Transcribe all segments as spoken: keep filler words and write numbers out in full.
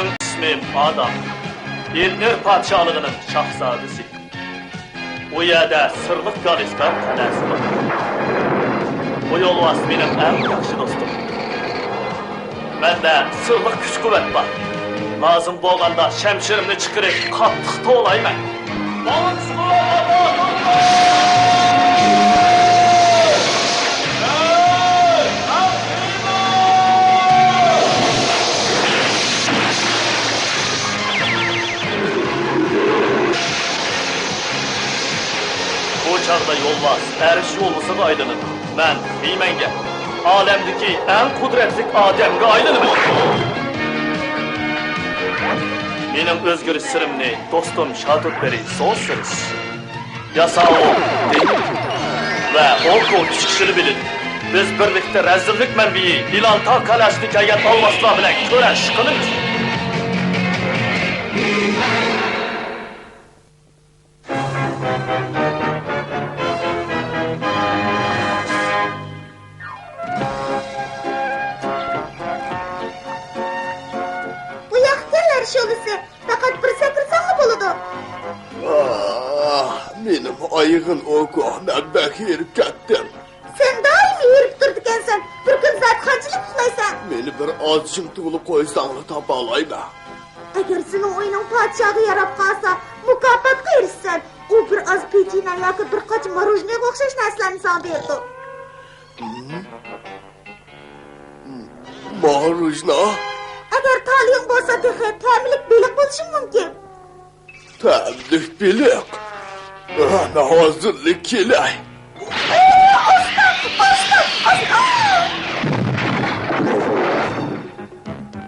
ئىسمىم ئادام. ئېلنىر پادىشاھلىقىنىڭ شاھزادىسى. ئۇ يەردە سىرلىق كالىسكار قەلئەسى بار. بۇ يولۋاس مېنىڭ ئەڭ ياخشى دوستۇم. مەندە سىرلىق كۈچ-قۇۋۋەت بار. لازىم بولغاندا شەمشىرىمنى چىقىرىپ قاتتىق توۋلايمەن. بۇ چاغدا يولۋاس ئەرش يولۋىسىغا ئايلىنىدۇ. مەن خىمەنگە، ئالەمدىكى ئەڭ قۇدرەتلىك ئادەمگە ئايلىنىمەن. مېنىڭ ئۆزگىرىش سىرىمنى دوستۇم شاتوپېرى سوسىرىس، ياساۋۇل دېنى ۋە ئوكو ئۈچ كىشىلا بىلىدۇ. بىز بىرلىكتە رەزىللىك مەنبىيى يىلان تاغ قەلئەسىدىن كەلگەن ئالۋاستىلار بىلەن كۈرەش قىلىمىز. بۇ ياققا كەل، ئەرش يولۋىسى. پەقەت بىر سەكرىسەڭلا بولىدۇ. ئاھ، مېنىڭ ئايىغىم ئوكۇ، مەن بەك ھېرىپ كەتتىم. سەن دائىم ھېرىپ تۇرىدىكەنسەن. بىر كۈن سائەت قانچىلىك ئۇخلايسەن؟ مېنى بىر ئازچىڭ توۋلاپ قويساڭلا تاپالايمەن. ئەگەر سېنىڭ ئويۇنۇڭ پادىشاھقا ياراپ قالسا، مۇكاپاتقا ئېرىشىسەن. ئۇ بىر ئاز پېتىنە ياكى بىر قاچا ماروژنىغا ئوخشاش نەرسىلەرنى ساڭا بېرىدۇ. ماروژنا؟ ئەگەر تالىيىڭ بولسا، تېخى تەملىك بېلىق بولۇشۇڭ مۇمكىن. تەملىك بېلىق؟ ئاھ، مەن ھازىرلا كېلەي.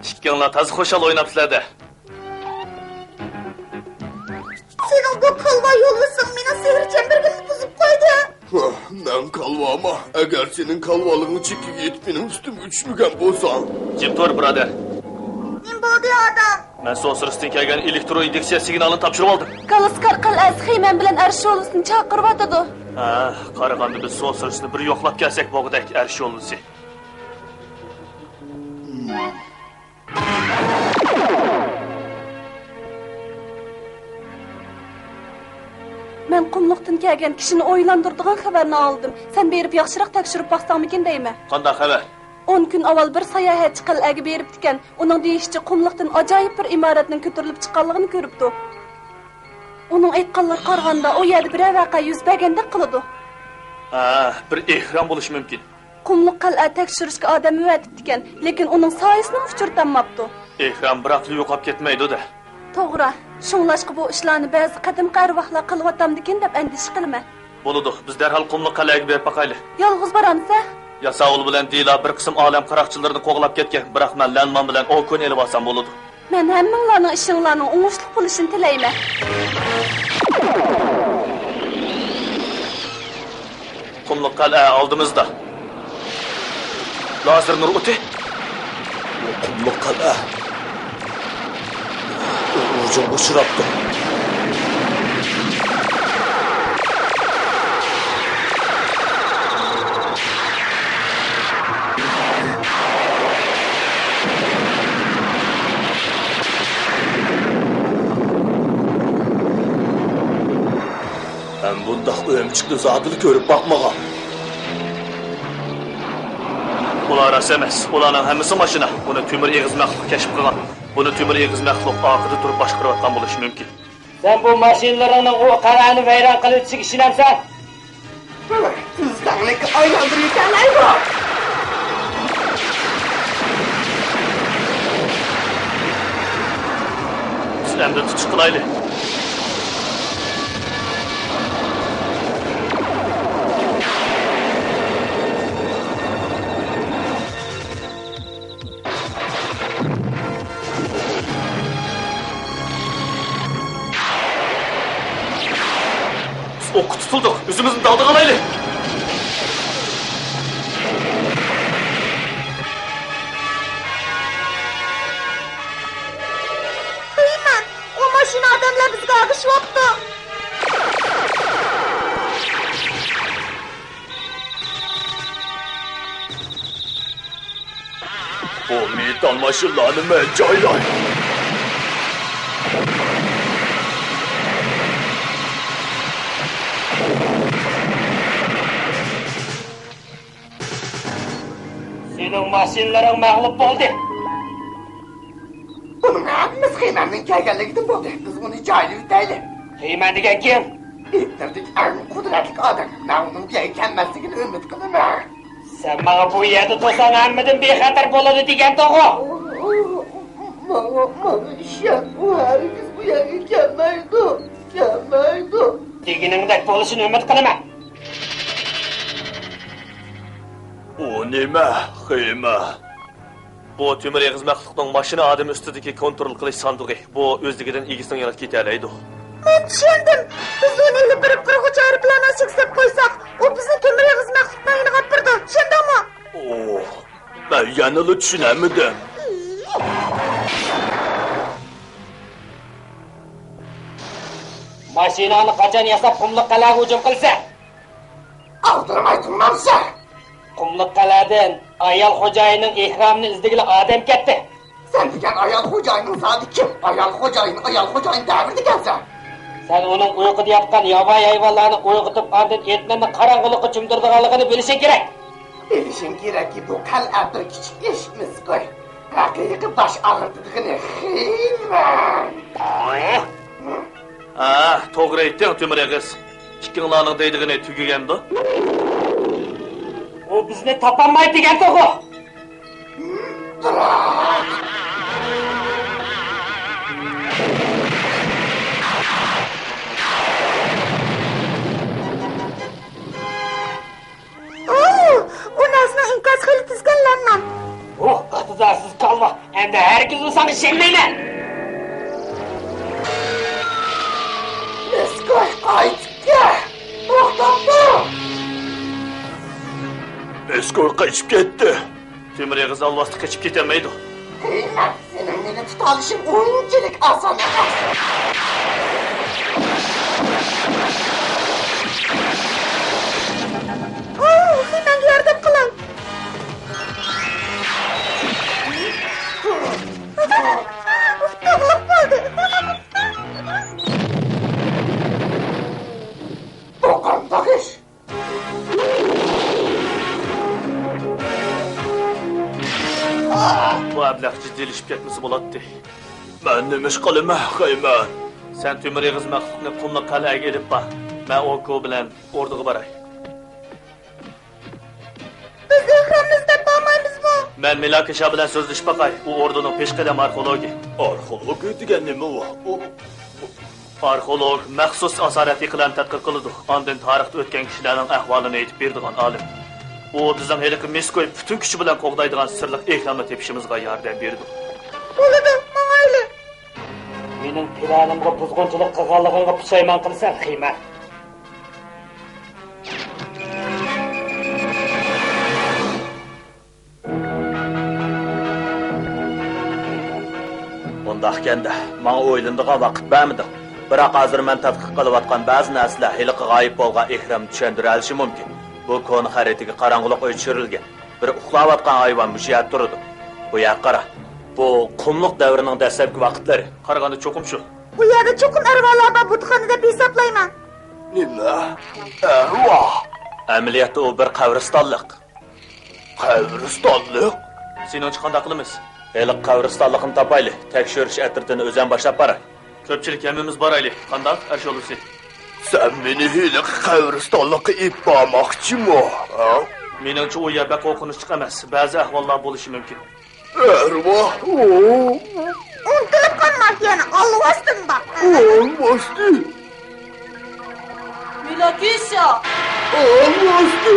ئىككىڭلار تازا خۇشال ئويناپسىلەر-دە. سېنىڭ بۇ كالۋا يولۋىسىڭ مېنىڭ سېھىر چەمبىرىكىمنى بۇزۇپ قويدى. ھە، مەن كالۋاما؟ ئەگەر سېنىڭ كالۋالىقىڭ چېكىگە يېتىپ مېنىڭ ئۈستۈمگە چۈشمىگەن بولساڭ. جىم تۇر، بۇرادەر. نېمە بولدى، ئادەم؟ مەن سوسىرستىن كەلگەن ئېلېكترو ئىندۇكسىيە سىگنالىنى تاپشۇرۇۋالدىم. كالىسكار قەلئەسى خىمەن بىلەن ئەرش يولۋىسىنى چاقىرىۋاتىدۇ. ھە، قارىغاندا بىز سوسىرستنى بىر يوقلاپ كەلسەك بولغۇدەك، ئەرش يولۋىسى. مەن قۇملۇقتىن كەلگەن كىشىنى ئويلاندۇرىدىغان خەۋەرنى ئاڭلىدىم. سەن بېرىپ ياخشىراق تەكشۈرۈپ باقساڭمىكىن دەيمەن. قانداق خەۋەر؟ ئون كۈن ئاۋۋال بىر ساياھەتچى قەلئەگە بېرىپتىكەن. ئۇنىڭ دېيىشىچە، قۇملۇقتىن ئاجايىپ بىر ئىمارەتنىڭ كۆتۈرۈلۈپ چىققانلىقىنى كۆرۈپتۇ. ئۇنىڭ ئېيتقانلىرىغا قارىغاندا، ئۇ يەردە بىرەر ۋەقە يۈز بەرگەندەك قىلىدۇ. ھە، بىر ئېھرام بولۇشى مۇمكىن. قۇملۇق قەلئە تەكشۈرۈشكە ئادەم ئەۋەتىپتىكەن، لېكىن ئۇنىڭ سايىسىنىمۇ ئۇچرىتالماپتۇ. ئېھرام بىراقلا يوقاپ كەتمەيدۇ-دە. توغرا، شۇڭلاشقا بۇ ئىشلارنى بەزى قەدىمكى ئەرۋاھلار قىلىۋاتامدىكىن دەپ ئەندىشە قىلىمەن. بولىدۇ، بىز دەرھال قۇملۇق قەلئەگە بېرىپ باقايلى. يالغۇز بارامسەن؟ ياساۋۇل بىلەن دىلا بىر قىسىم ئالەم قاراقچىلىرىنى قوغلاپ كەتكەن، بىراق مەن لەنمان بىلەن ئوكۇنى ئېلىۋالسام بولىدۇ. مەن ھەممىڭلارنىڭ ئىشىڭلارنىڭ ئوڭۇشلۇق بولۇشىنى تىلەيمەن. قۇملۇق قەلئە ئالدىمىزدا. لازېر نۇر ئوتى. بۇ قۇملۇق قەلئە. ھۇجۇمغا ئۇچراپتۇ. مەن بۇنداق ئۆمۈچۈكنى زادىلا كۆرۈپ باقمىغان. ئۇلار راست ئەمەس. ئۇلارنىڭ ھەممىسى ماشىنا. بۇنى تۆمۈر ئېغىز مەخلۇق كەشىپ قىلغان. بۇنى تۆمۈر ئېغىز مەخلۇق ئارقىدا تۇرۇپ باشقۇرۇۋاتقان بولۇشى مۇمكىن. سەن بۇ ماشىنىلىرىڭنىڭ ئۇ قەلئەنى ۋەيران قىلىۋېتىشىگە ئىشىنەمسەن؟ تۈزلەڭلىككە ئايلاندۇرۇۋېتەلەيدۇ. بىز ئەمدى تۇتۇش قىلايلى. بىز ئوققا تۇتۇلدۇق. ئۆزىمىزنى داغدىغا ئالايلى. قويىمەن. ئۇ ماشىنا ئادەملەر بىزگە ئەگىشىۋاپتۇ. بۇ مېتال ماشىنىلارنى مەن جايلاي. سېنىڭ ماشىنىلىرىڭ مەغلۇپ بولدى. بۇنىڭ ھەممىسى خېمەننىڭ كەلگەنلىكىدىن بولدى. بىز ئۇنى جايلىۋېتەيلى. خېمەن دېگەن كىم؟ ئېتىردىكى ئەڭ قۇدرەتلىك ئادەم. مەن ئۇنىڭ بۇ يەرگە كەلمەسلىكىنى ئۈمىد قىلىمەن. سەن ماڭا بۇ يەردە تۇرساڭ ھەممىدىن بىخەتەر بولىدۇ دېگەنتىغۇ؟ ماڭا، ماڭا ئىشەن، ئۇ ھەرگىز بۇ يەرگە كەلمەيدۇ، كەلمەيدۇ. دېگىنىڭدەك بولۇشىنى ئۈمىد قىلىمەن. ئۇ نېمە؟ خېمە. بۇ تۆمۈر ئېغىز مەخلۇقنىڭ ماشىنا ئادىمى ئۈستىدىكى كونترول قىلىش ساندۇقى. بۇ ئۆزلۈكىدىن ئىگىسىنىڭ يېنىغا كېتەلەيدۇ. مەن چۈشەندىم. بىز ئۇنى ئېلىپ بېرىپ قىرغۇچ ئايروپىلانغا چەكسەپ قويساق، ئۇ بىزنى تۆمۈر ئېغىز مەخلۇقنىڭ يېنىغا ئاپىرىدۇ. چۈشەندىڭمۇ؟ ئوھ، مەن يەنىلا چۈشىنەلمىدىم. ماشىناڭنى قاچان ياساپ، قۇملۇق قەلئەگە ھۇجۇم قىلىسەن؟ ئالدىرىماي تۇرمامسەن؟ قۇملۇق قەلئەدىن ئايال خوجايىننىڭ ئېھرامىنى ئىزدىگىلى ئادەم كەتتى. سەن دېگەن ئايال خوجايىننىڭ زادى كىم؟ ئايال خوجايىن، ئايال خوجايىن دەۋرىدىكەنسەن. سەن ئۇنىڭ ئۇيقۇدا ياتقان ياۋايى ھايۋانلارنى ئويغىتىپ، ئاندىن ئېتلىرىنى قاراڭغۇلۇققا چۆمدۈرىدىغانلىقىنى بىلىشىڭ كېرەك. بىلىشىڭ كېرەككى، بۇ قەلئە بىر كىچىك ئىش، مىسكوي. ھەقىقىي باش ئاغرىتىدىغىنى خېمەن. ھە، توغرا ئېيتتىڭ، تۆمۈر ئېغىز. ئىككىڭلارنىڭ دەيدىغىنى تۈگىگەندۇ؟ ئۇ بىزنى تاپالمايدۇ دېگەنتىغۇ؟ ئۇ، ئۇ نەرسىنىڭ ئىنكاسى خېلى تېزكەن، لەنمان. ئۇ ئىقتىدارسىز كالۋا، ئەمدى ھەرگىزمۇ ساڭا ئىشەنمەيمەن. مىسكوي قايتىپ كەل. توختاپ تۇر. مىسكوي قېچىپ كەتتى. تۆمۈر ئېغىز ئالۋاستى قېچىپ كېتەلمەيدۇ. ھېي، مەن سېنىڭ مېنى تۇتالىشىڭ ئۇنچىلىك ئاسان ئەمەس. ئۇ، مەن ياردەم قىلاي. ئۇتۇقلۇق بولدى. بۇ قانداق ئىش؟ بۇ ئەبلەخ جىددىيلىشىپ كەتمىسە بولاتتى. مەن نېمە ئىش قىلىمەن، خېمەن؟ سەن تۆمۈر ئېغىز مەخلۇقنى قۇملۇق قەلئەگە ئېلىپ بار. مەن ئوكو بىلەن ئوردىغا باراي. بىز ئېھرامنى ئىزدەپ بارمايمىزمۇ؟ مەن مىلاكىشا بىلەن سۆزلىشىپ باقاي. ئۇ ئوردىنىڭ پېشقەدەم ئارخېئولوگى. ئارخېئولوگى دېگەن نېمە ئۇ؟ ئۇ، ئارخېئولوگ مەخسۇس ئاسارەت يىقىلارنى تەتقىق قىلىدۇ، ئاندىن تارىختا ئۆتكەن كىشىلەرنىڭ ئەھۋالىنى ئېيتىپ بېرىدىغان ئالىم. ئۇ بىزنىڭ ھېلىقى مىسكوي پۈتۈن كۈچى بىلەن قوغدايدىغان سىرلىق ئېھرامنى تېپىشىمىزغا ياردەم بېرىدۇ. بولىدۇ، ماڭايلى. مېنىڭ پىلانىمغا بۇزغۇنچىلىق قىلغانلىقىڭغا پۇشايمان قىلىسەن، خېمەن. ئۇنداقكەندە، ماڭا ئويلىنىدىغان ۋاقىت بەرمىدىڭ. بىراق ھازىر مەن تەتقىق قىلىۋاتقان بەزى نەرسىلەر ھېلىقى غايىپ بولغان ئېھرامنى چۈشەندۈرەلىشى مۇمكىن. بۇ كونا خەرىتىگە قاراڭغۇلۇق ئۆي چۈشۈرۈلگەن. بىر ئۇخلاۋاتقان ھايۋان مۇشۇ يەردە تۇرىدۇ. بۇ يەرگە قارا. بۇ قۇملۇق دەۋرىنىڭ دەسلەپكى ۋاقىتلىرى. قارىغاندا چوقۇم شۇ. بۇ يەردە چوقۇم ئەرۋاھلار بار بۇتخانا دەپ ھېسابلايمەن. نېمە؟ ئەرۋاھ؟ ئەمەلىيەتتە ئۇ بىر قەبرىستانلىق. قەبرىستانلىق؟ سېنىڭچە قانداق قىلىمىز؟ ھېلىقى قەبرىستانلىقنى تاپايلى. تەكشۈرۈش ئەترىتىنى ئۆزۈم باشلاپ باراي. كۆپچىلىك ھەممىمىز بارايلى. قانداق، ئەرشولىسى؟ سەن مېنى ھېلىقى قەبرىستانلىققا ئېلىپ بارماقچىمۇ، ھە؟ مېنىڭچە ئۇ يەر بەك قورقۇنچلۇق ئەمەس. بەزى ئەھۋاللار بولۇشى مۇمكىن. ئەرۋاھ، ئۇ. ئۇنتۇلۇپ قالما، يەنە ئالۋاستىم بار. ئالۋاستى. مىلاكىشا! ئالۋاستى.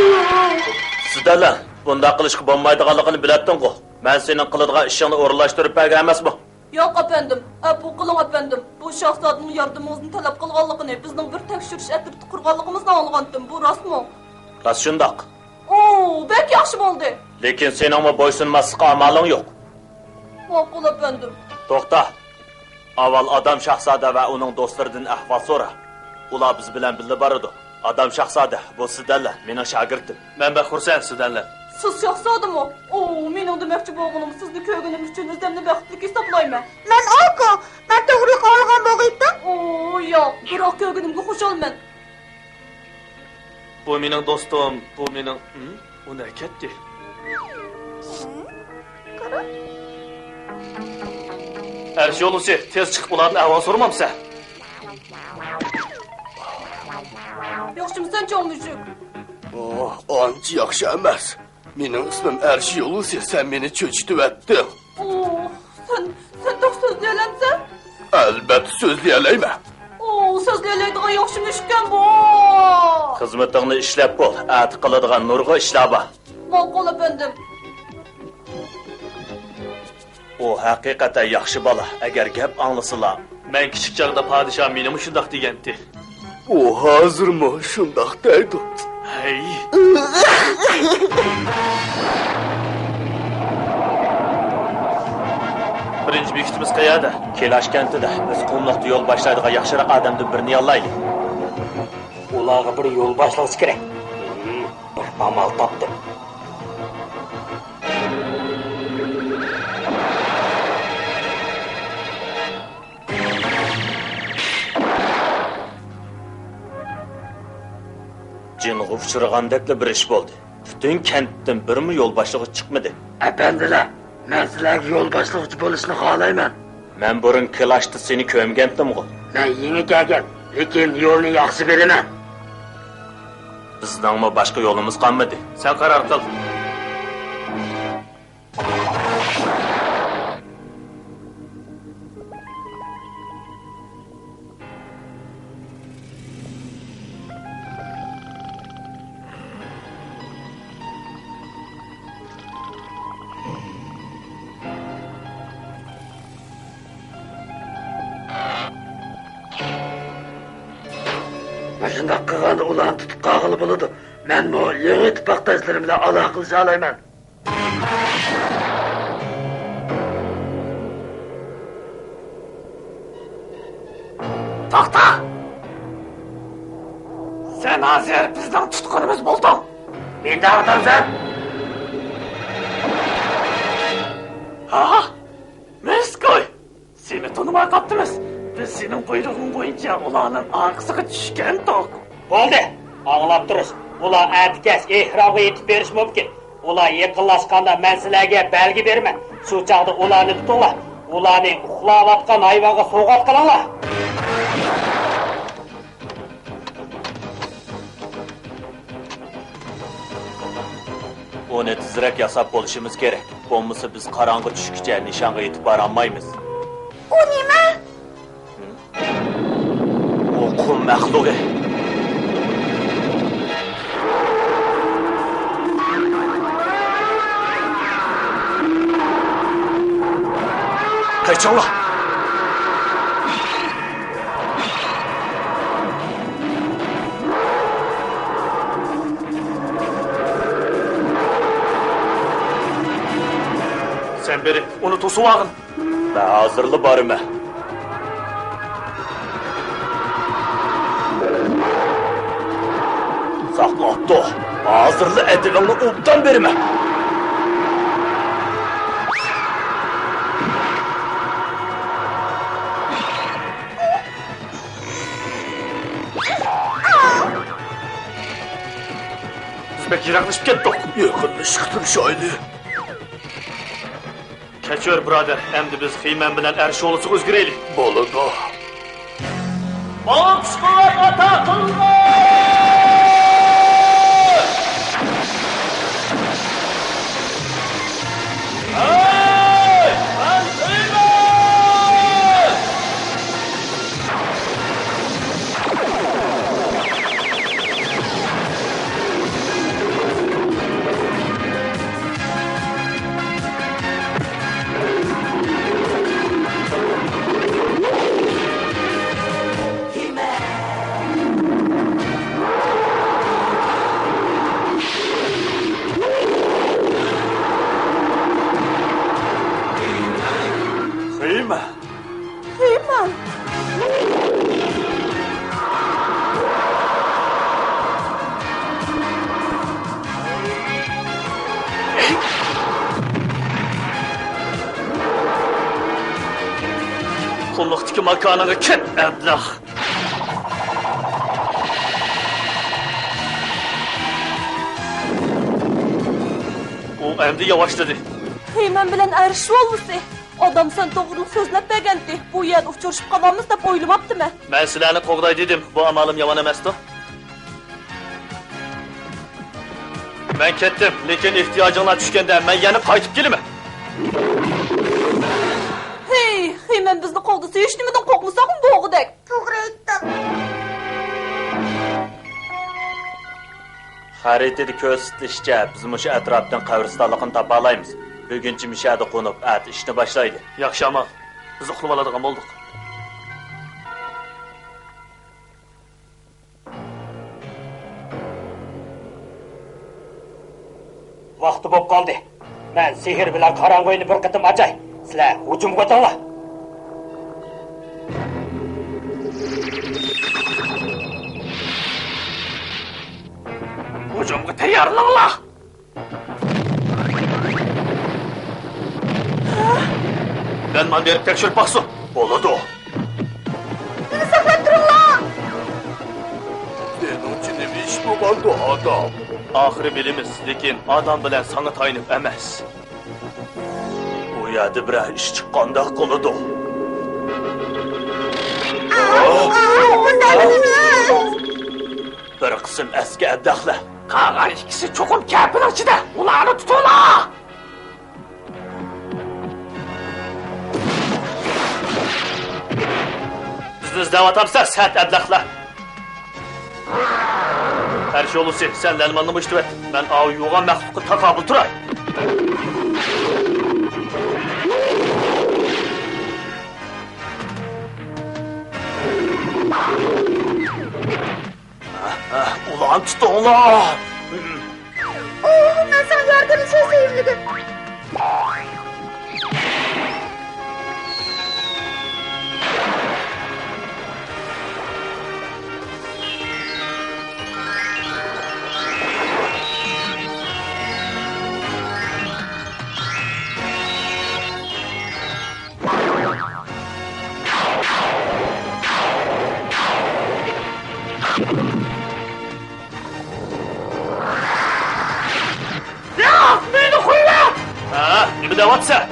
سىدەلە، بۇنداق قىلىشقا بولمايدىغانلىقىنى بىلەتتىڭغۇ. مەن سېنىڭ قىلىدىغان ئىشىڭنى ئورۇنلاشتۇرۇپ بەرگەن ئەمەسمۇ؟ ياق، ئەپەندىم، ئەپۇ قىلىڭ، ئەپەندىم. بۇ شاھزادىنىڭ ياردىمىڭىزنى تەلەپ قىلغانلىقىنى، بىزنىڭ بىر تەكشۈرۈش ئەترىتى قۇرغانلىقىمىزنى ئاڭلىغانتىم. بۇ راستمۇ؟ راست شۇنداق. ئۇ، بەك ياخشى بولدى. لېكىن سېنىڭمۇ بويسۇنماسلىققا ئامالىڭ يوق. ماقۇل، ئەپەندىم. توختا. ئاۋۋال ئادام شاھزادە ۋە ئۇنىڭ دوستلىرىدىن ئەھۋال سورا. ئۇلار بىز بىلەن بىللە بارىدۇ. ئادام شاھزادە، بۇ سىدەنلە، مېنىڭ شاگىرتىم. مەن بەك خۇرسەن، سىدەنلە. سىز شاھزادىمۇ؟ ئۇ، مېنىڭ دېمەكچى بولغىنىم، سىزنى كۆرگىنىم ئۈچۈن ئۆزۈمنى بەختلىك ھېسابلايمەن. مەن ئوكو، مەن توغرىلىق ئاڭلىغان بولغىيتتىم. ئۇ، ياق، بىراق كۆرگىنىمگە خۇشالمەن. بۇ مېنىڭ دوستۇم، بۇ مېنىڭ، ھىم؟ ئۇ نەگە كەتتى؟ ئەرش يولۋىسى، تېز چىقىپ ئۇلاردىن ئەھۋال سورىمامسەن؟ ياخشىمۇسەن، چوڭ مۈشۈك؟ ئوھ، ئانچە ياخشى ئەمەس. مېنىڭ ئىسمىم ئەرش يولۋىسى، سەن مېنى چۆچۈتۈۋەتتىڭ. ئوھ، سەن، سەن توغرا سۆزلىيەلەمسەن؟ ئەلبەتتە سۆزلىيەلەيمەن. ئوھ، سۆزلىيەلەيدىغان ياخشى مۈشۈككەن بۇ. خىزمىتىڭنى ئىشلەپ بول، ئەتە قىلىدىغان نۇرغۇن ئىشلار بار. ماقۇل، ئەپەندىم. ئۇ ھەقىقەتەن ياخشى بالا، ئەگەر گەپ ئاڭلىسىلا. مەن كىچىك چاغدا پادىشاھ مېنىمۇ شۇنداق دېگەنتى. ئۇ ھازىرمۇ شۇنداق دەيدۇ. ھەي. بىرىنچى بېكىتىمىز قەيەردە؟ كېلاش كەنتىدە. بىز قۇملۇقتا يول باشلايدىغان ياخشىراق ئادەمدىن بىرنى ياللايلى. ئۇلارغا بىر يول باشلىغۇچى كېرەك. بىر ئامال تاپتىم. جىنغا ئۇچرىغاندەكلا بىر ئىش بولدى. پۈتۈن كەنتتىن بىرمۇ يول باشلىغۇچى چىقمىدى. ئەپەندىلەر، مەن سىلەرگە يول باشلىغۇچى بولۇشنى خالايمەن. مەن بۇرۇن كىلاشتا سېنى كۆرمىگەنتىمغۇ؟ مەن يېڭى كەلگەن، لېكىن يولنى ياخشى بىلىمەن. بىزنىڭمۇ باشقا يولىمىز قالمىدى. سەن قارار قىل. مۇشۇنداق قىلغاندا ئۇلارنى تۇتۇپ قالغىلى بولىدۇ. مەنمۇ يېڭى ئىتتىپاقداشلىرىم بىلەن ئالاقىلىشالايمەن. توختا! سەن ھازىر بىزنىڭ تۇتقۇنىمىز بولدۇڭ! مېنى دەۋاتامسەن؟ ھا؟ مىسكوي! سېنى تونۇماي قاپتىمىز. بىز سېنىڭ بۇيرۇقۇڭ بويىچە ئۇلارنىڭ ئارقىسىغا چۈشكەنتۇق. بولدى، ئاڭلاپ تۇرۇش. ئۇلار ئەتە كەچ ئېھرامغا يېتىپ بېرىشى مۇمكىن. ئۇلار يېقىنلاشقاندا مەن سىلەرگە بەلگە بېرىمەن. شۇ چاغدا ئۇلارنى تۇتۇڭلار. ئۇلارنى ئۇخلاۋاتقان ھايۋانغا سوۋغات قىلىڭلار. ئۇنى تېزرەك ياساپ بولۇشىمىز كېرەك. بولمىسا بىز قاراڭغۇ چۈشكىچە نىشانغا يېتىپ بارالمايمىز. ئۇ نېمە؟ ئۇ قۇم مەخلۇقى. قېچىڭلار! سەن بېرىپ ئۇنى توسۇۋالغىن. مەن ھازىرلا بارىمەن. ساقلاپتۇ. ھازىرلا ئەدىپىڭنى ئوبدان بېرىمەن. بىز بەك يىراقلىشىپ كەتتۇق. يېقىنلىشىشقا تىرىشايلى. كەچۈر، بۇرادەر، ئەمدى بىز خېيمەن بىلەن ئەرش يولۋىسىغا ئۆزگىرەيلى. بولىدۇ. ماڭا كۈچ-قۇۋۋەت ئاتا قىلغىن! ھەي، مەن خېيمەن! خېيمەن! خېيمەن! قۇملۇقتىكى ماكانىڭغا كەت، ئەبلەخ! ئۇ ئەمدى ياۋاشلىدى. خېمەن بىلەن ئەرش ۋالۋىسى. ئادام سەن توغرىلىق سۆزلەپ بەرگەنتى، بۇ يەردە ئۇچرىشىپ قالارمىز دەپ ئويلىماپتىمەن. مەن سىلەرنى قوغداي دېدىم، بۇ ئامالىم يامان ئەمەستۇ. مەن كەتتىم، لېكىن ئېھتىياجىڭلار چۈشكەندە مەن يەنە قايتىپ كېلىمەن. ھېي، خېمەن بىزنى قوغدىسا، ھېچنېمىدىن قورقمىساقمۇ بولغۇدەك. توغرا ئېيتتىڭ. خەرىتىدە كۆرسىتىلىشىچە، بىز مۇشۇ ئەتراپتىن قەبرىستانلىقىنى تاپالايمىز. بۈگۈنچە مۇشۇ يەردە قونۇپ، ئەتە ئىشنى باشلايلى. ياخشى ئامال. بىز ئۇخلىۋالىدىغان بولدۇق. ۋاقتى بولۇپ قالدى. مەن سېھىر بىلەن قاراڭغۇ ئۆينى بىر قېتىم ئاچاي. سىلەر ھۇجۇمغا ئۆتۈڭلار. ھۇجۇمغا تەييارلىنىڭلار. مەن مانا بېرىپ تەكشۈرۈپ باقسۇن. بولىدۇ. مېنى ساقلاپ تۇرۇڭلار! سېنىڭچە نېمە ئىش بولغاندۇ، ئادام؟ ئاخىرى بىلىمىز، لېكىن ئادام بىلەن ساڭا تايىنىپ ئەمەس. ئۇ يەردە بىرەر ئىش چىققاندەك قىلىدۇ. بىر قىسىم ئەسكى ئەبلەخلەر. قالغان ئىككىسى چوقۇم كەپىنىڭ ئىچىدە. ئۇلارنى تۇتۇڭلار! بىزنى ئىزدەۋاتامسىلەر، سەت ئەبلەخلەر؟ قەرش يولۋىسى، سەن لەنماننى مۇشتۇۋەت. مەن ئاۋۇ يوغان مەخلۇققا تاقابىل تۇراي. ئۇلارنى تۇتۇڭلار! ئوھ، مەن ساڭا ياردەملىشەي، سۆيۈملۈكۈم. ياق، مېنى قويۇۋەت! ھە، نېمە دەۋاتىسەن؟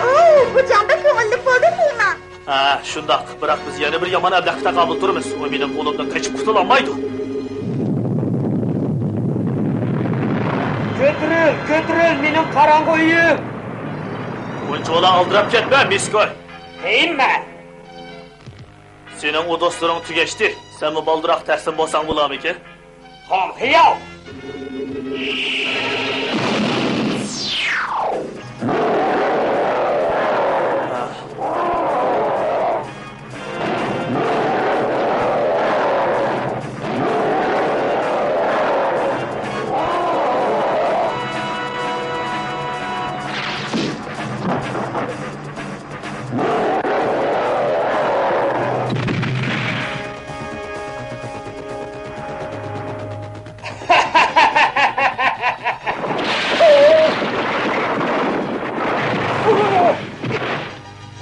ئوو، بۇ جەڭ بەك كۆڭۈللۈك بولدى، خېمەن. ھە، شۇنداق. بىراق بىز يەنە بىر يامان ئەبلەخكە تاقابىل تۇرىمىز. ئۇ مېنىڭ قولۇمدىن قېچىپ قۇتۇلالمايدۇ. كۆتۈرۈل، كۆتۈرۈل، مېنىڭ قاراڭغۇ ئۆيۈم! ئۇنچىۋالا ئالدىراپ كەتمە، مىسكوي! خېمەن! سېنىڭ ئۇ دوستلىرىڭ تۈگەشتى. سەنمۇ بالدۇرراق تەسلىم بولساڭ بولامىكىن؟ خام خىيال!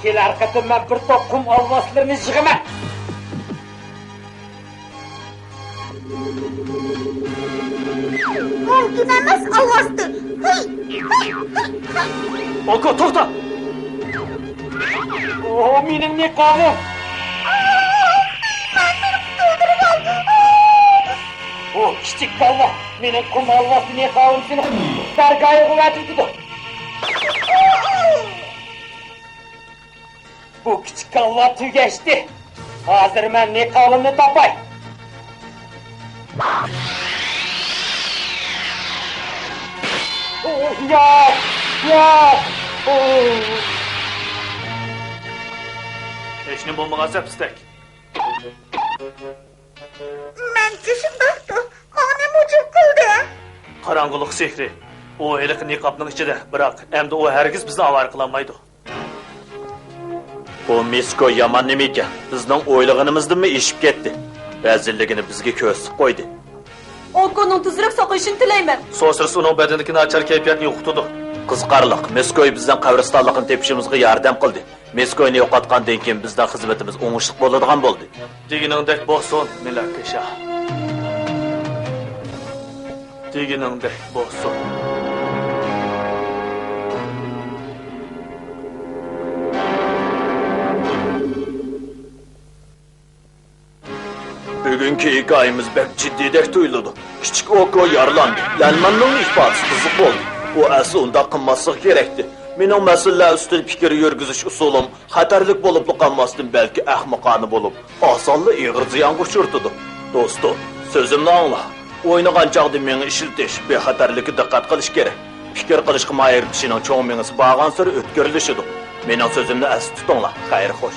كېلەر قېتىم مەن بىر توپ قۇم ئالۋاستىلىرىنى يىغىمەن. مۇمكىن ئەمەس، ئالۋاستى. ھېي، ھېي، ھېي، ھېي. ئوكو، توختا! ئوھ، مېنىڭ نىقابىم! ئاھ، مەن سېنى قۇتۇلدۇرۇۋالدىم. ئاھ! ئۇ كىچىك كاللا، مېنىڭ قۇم ئالۋاستى نىقابىم سېنى دەرگاھىغا ۋەدە ئېتىدۇ. بۇ كىچىك كاللا تۈگەشتى. ھازىر مەن نىقابىمنى تاپاي. ياق! ياق! ھېچنېمە بولمىغانسەن، پىستەك. مەنچە شۇنداقتۇ. ماڭا نېمە ھۇجۇم قىلدى؟ قاراڭغۇلۇق سېھرى. ئۇ ھېلىقى نىقابنىڭ ئىچىدە، بىراق ئەمدى ئۇ ھەرگىز بىزنى ئاۋارە قىلالمايدۇ. بۇ مىسكو يامان نېمە ئىكەن؟ بىزنىڭ ئويلىغىنىمىزدىنمۇ ئېشىپ كەتتى. رەزىللىكىنى بىزگە كۆرسىتىپ قويدى. ئوكونىڭ تېزرەك ساقىيىشىنى تىلەيمەن. سوسرىس ئۇنىڭ بەدىنىدىكى ناچار كەيپىياتنى يوقىتىدۇ. قىزىقارلىق، مىسكوي بىزنىڭ قەبرىستانلىقىنى تېپىشىمىزغا ياردەم قىلدى. مىسكوينى يوقاتقاندىن كېيىن بىزنىڭ خىزمىتىمىز ئوڭۇشلۇق بولىدىغان بولدى. دېگىنىڭدەك بولسۇن، مىلەككە شاھ. دېگىنىڭدەك بولسۇن. بۈگۈنكى ھېكايىمىز بەك جىددىيدەك تۇيۇلىدۇ. كىچىك ئوكو يارىلاندى. لەنمەننىڭ ئىپادىسى قىزىق بولدى. ئۇ ئەسلى ئۇنداق قىلماسلىقى كېرەكتى. مېنىڭ مەسىلىلەر ئۈستىدە پىكىر يۈرگۈزۈش ئۇسۇلۇم خەتەرلىك بولۇپلا قالماستىن، بەلكى ئەخمىقانە بولۇپ، ئاسانلا ئېغىر زىيانغا ئۇچرىتىدۇ. دوستۇم، سۆزۈمنى ئاڭلا. ئوينىغان چاغدا مېڭە ئىشلىتىش، بىخەتەرلىككە دىققەت قىلىش كېرەك. پىكىر قىلىشقا ماھىر كىشىنىڭ چوڭ مېڭىسى بارغانسېرى ئۆتكۈرلىشىدۇ. مېنىڭ سۆزۈمنى ئەستە تۇتۇڭلار. خەير خوش.